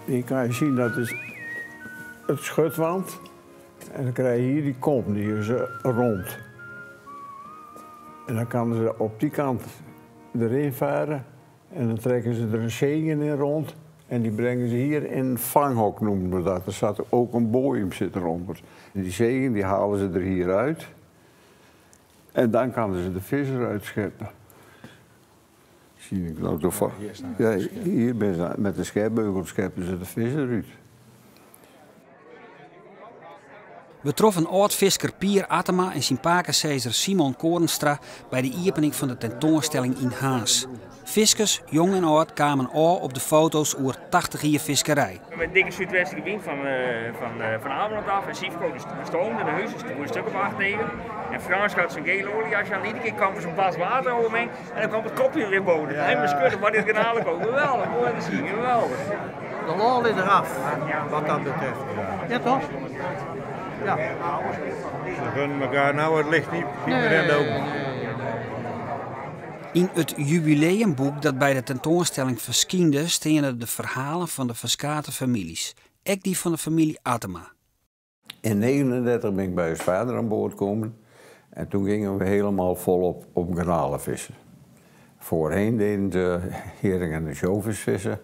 Hier kan je zien, dat is het schutwand. En dan krijg je hier die kom, die is rond. En dan kan ze op die kant erin varen. En dan trekken ze er een zegen in rond. En die brengen ze hier in een vanghok, noemen we dat. Er zat ook een boeim zit eronder. En die zegen die halen ze er hier uit. En dan kan ze de vis eruit scheppen. Zie ik nou toevallig. Ja, hier ben ze, met de schepbeugel scheppen ze de vis eruit. We troffen âld-fisker Pier Attema en syn pakesizzer Simon Koornstra by de iepening fan de tentoanstelling yn Harns. Fiskers, jong en âld, kamen ôf op de foto's oer 80 jier fiskerij. Met dikke súdwestlike wyn fan Ameland af en Syfko de stoomde de hús, een stuk of 8, 9. En Frans had zijn gele oliejas aan, iedere keer kwam er zo'n bas water overheen en dan kwam het kopje weer boven. Ja. En we schudden, maar dit kanaal komen geweldig, mooi te zien, geweldig. De lol is eraf, wat dat betreft. Ja, toch? Ja. Ze gunnen elkaar nou het licht niet meer in de ogen. Yn it jubileumboek dat by de tentoanstelling ferskynde steane de ferhalen fan de ferskate famyljes. Ek dy fan de famylje Attema. In 39 ben ik bij ons vader aan boord gekomen. En toen gingen we helemaal volop op garnalen vissen. Voorheen deden ze hering en de showvis vissen.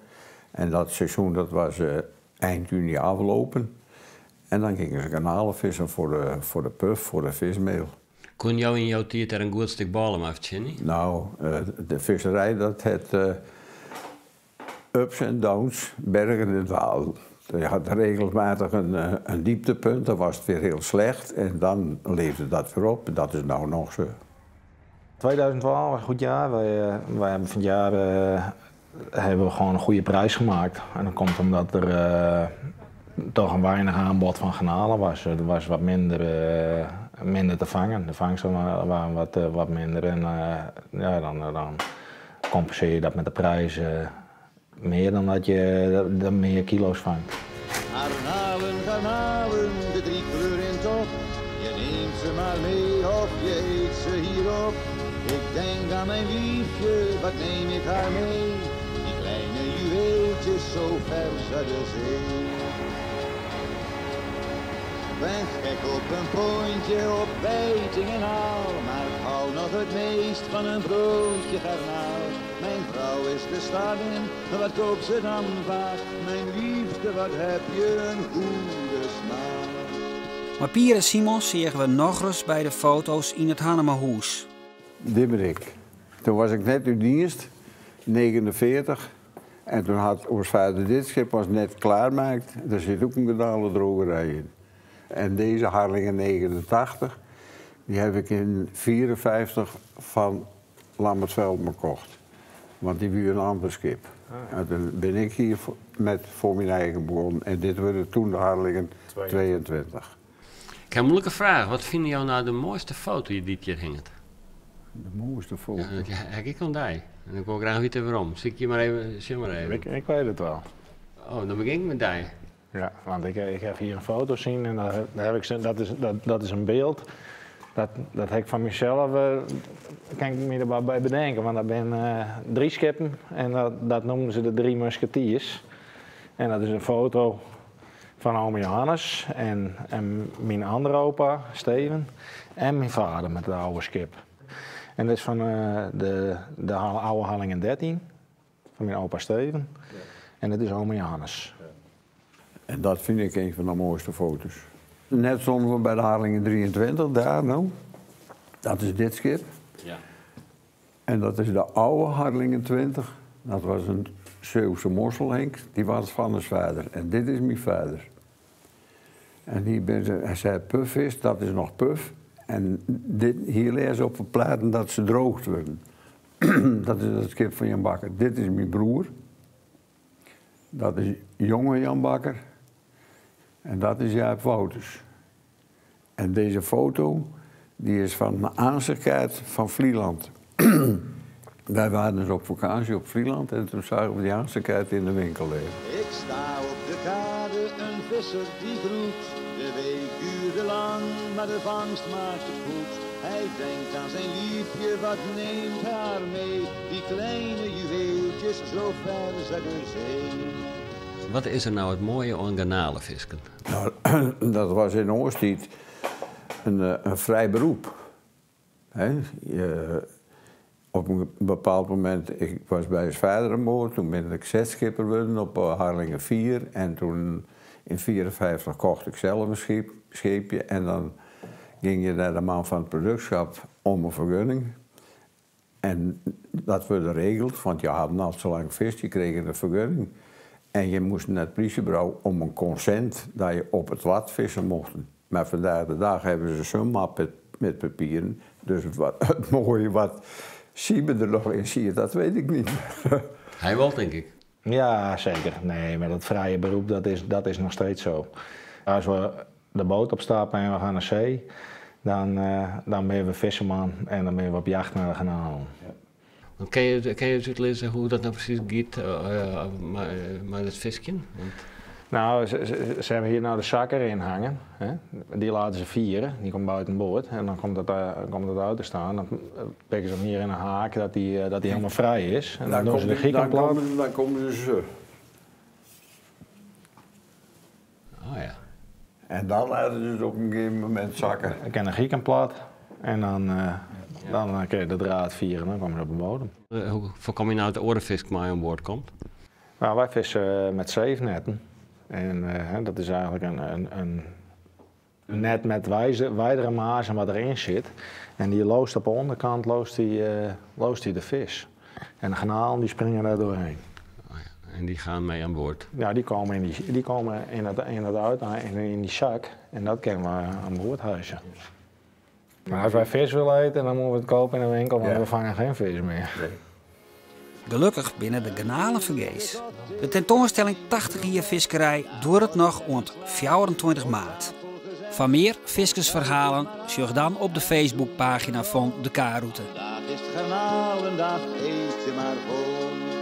En dat seizoen dat was eind juni afgelopen. En dan gingen ze garnalen vissen voor de puf, voor de vismeel. Kon jou yn jo tiid der in goed stik bôle mei fertsjinje? Nou, de visserij dat het ups en downs, bergen en dalen. Je had regelmatig een dieptepunt, dan was het weer heel slecht en dan leefde dat weer op. Dat is nou nog zo. 2012, een goed jaar. Wij hebben van het jaar hebben we gewoon een goede prijs gemaakt. En dat komt omdat er toch een weinig aanbod van garnalen was. Er was wat minder te vangen. De vangsten waren wat minder en ja, dan compenseer je dat met de prijs meer dan dat je dan meer kilo's vangt. Garnalen, garnalen, de drie kleuren in top. Je neemt ze maar mee of je eet ze hierop. Ik denk aan mijn liefje, wat neem ik haar mee? Die kleine juweeltjes zo vers uit de zee. Ben gek op een pontje, op wijting en aal, maar ik hou nog het meest van een broodje garnaal. Mijn vrouw is de stad in, wat koopt ze dan vaak? Mijn liefste, wat heb je een goede smaak. Mar Pier en Simon seagen we nochris by de foto's yn it Hannemahûs. Dit ben ik. Toen was ik net uit dienst, 49. En toen had ons vader dit schip was net klaarmaakt. Daar zit ook een gedane drogerij in. En deze Harlingen 89, die heb ik in 54 van Lambertveld gekocht. Want die wie een ander schip. En toen ben ik hier met voor mijn eigen begonnen. En dit werden toen de Harlingen 22. Ik heb een moeilijke vraag. Wat vinden jou nou de mooiste foto die dit keer hangt? De mooiste foto? Ja, dat heb ik aan die. En ik wil graag weten waarom. Zie ik je maar even, zie maar even. Ik weet het wel. Oh, dan begin ik met die. Ja, want ik heb hier een foto zien en daar, daar heb ik ze, dat is, dat, dat is een beeld. Dat heb ik van mezelf, kan ik me er wel bij bedenken, want dat zijn 3 schepen en dat noemden ze de 3 musketiers. En dat is een foto van oom Johannes en mijn andere opa, Steven, en mijn vader met het oude schip. En dat is van de oude Harlingen 13, van mijn opa Steven. En dat is oom Johannes. En dat vind ik een van de mooiste foto's. Net stonden we bij de Harlingen 23, daar nou. Dat is dit schip. En dat is de oude Harlingen 20. Dat was een Zeeuwse mosselhenk, die was van de vader. En dit is mijn vader. En hier ben ze, hij zei puf is, dat is nog puf. En dit, hier lezen ze op de platen dat ze droogd worden. Dat is het schip van Jan Bakker. Dit is mijn broer. Dat is jonge Jan Bakker. En dat is Jaap Wouters. En deze foto die is van een aanzichtkaart van Vlieland. Wij waren dus op vakantie op Vlieland en toen zagen we die aanzichtkaart in de winkel liggen. Ik sta op de kade, een visser die groet. De week duurde lang, maar de vangst maakt het goed. Hij denkt aan zijn liefje, wat neemt haar mee? Die kleine juweeltjes zo ver uit de zee. Wat is der no it moaie oan garnalefisken? Nou, dat was in oarstiid in, eh, in frij beroep. Hè? Je, op in bepaald momint, ik was by ús fêder oan board, toen bin ik setskipper wurden op eh, Harlingen 4 en toen yn 54 kocht ik sels in skip, skeepje en dan gyng je nei de man fan it produktskip om in fergunning. En dat wurdt regeld, want je hadden al zo lang vis, je kregen een fergunning. En je moest nei it plysjeburo om in konsint dat je op it Wad fisse mochten. Mar fandaach de dei hawwe se sa'n map met papieren. Dus it moaie wat Siebe der noch yn siet, dat wit ik net. Hy wol, tink ik. Ja, seker. Nee, mar dat frije berop, dat is noch steeds sa. As we de boat opstappe en we gean nei see, dan binne we fiskerman en dan binne we op jacht nei de garnalen. Want kinne je it útlizze hoe't dat no presys giet mei it fiskjen? Want... Nou, se hawwe hjir no de sakke deryn hangen. Hè? Dy litte se fiere, dy komt bûtenboard en dan komt it út te stean. Dan pakke se him hjir yn in heak dat dy hielendal frij is. En dan dogge se de giken plat. Dan komme se sa. Oh ja. En dan litte se it op in gegeven momint sakke. Dan kin de giken plat en dan kinne je de draad fiere en dan komme se op de bodem. Hoe foarkomme je no dat de oare fisk mei oan board komt? Nou, wy fiske mei seefnetten. En dat is eigentlik in net mei wijdere mazen wat deryn sit. En dy loast op de ûnderkant loast dy de fisk. En de garnalen dy springe dêr trochhinne. Oh ja. En dy gean mei oan board? Ja, dy komme yn it uit, yn dy sak. En dat kinne we oan board hise. Mar as wy fisk wolle ite, dan moatte we it keapje yn de winkel, want we fange gjin fisk mear. Nee. Gelokkich binne de garnalen fergees. De tentoanstelling 80 jier fiskerij duorret noch oant 24 maart. Foar mear fiskersferhalen, sjoch dan op de Facebookpagina fan de K-route. Vandaag is het garnalendag, eet je maar vol.